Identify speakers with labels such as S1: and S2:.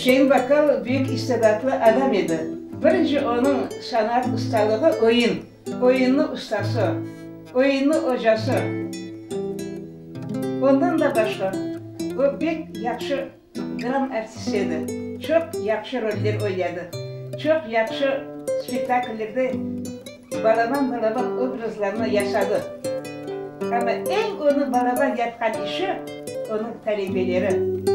S1: Üsein Bakkalov büyük istidatlı adam edi. Birinci onıñ sanat ustalığı oyun, oyunnı ustası, oyunnı ocası. Ondan da başqa, o pek yahşı dram artisti edi, çoq yahşı roller oynadı, çoq yahşı spektakllerde balaban-balaban obrazlarnı yasadı. Amma eñ onı balaban yapqan işi, onıñ talebeleri.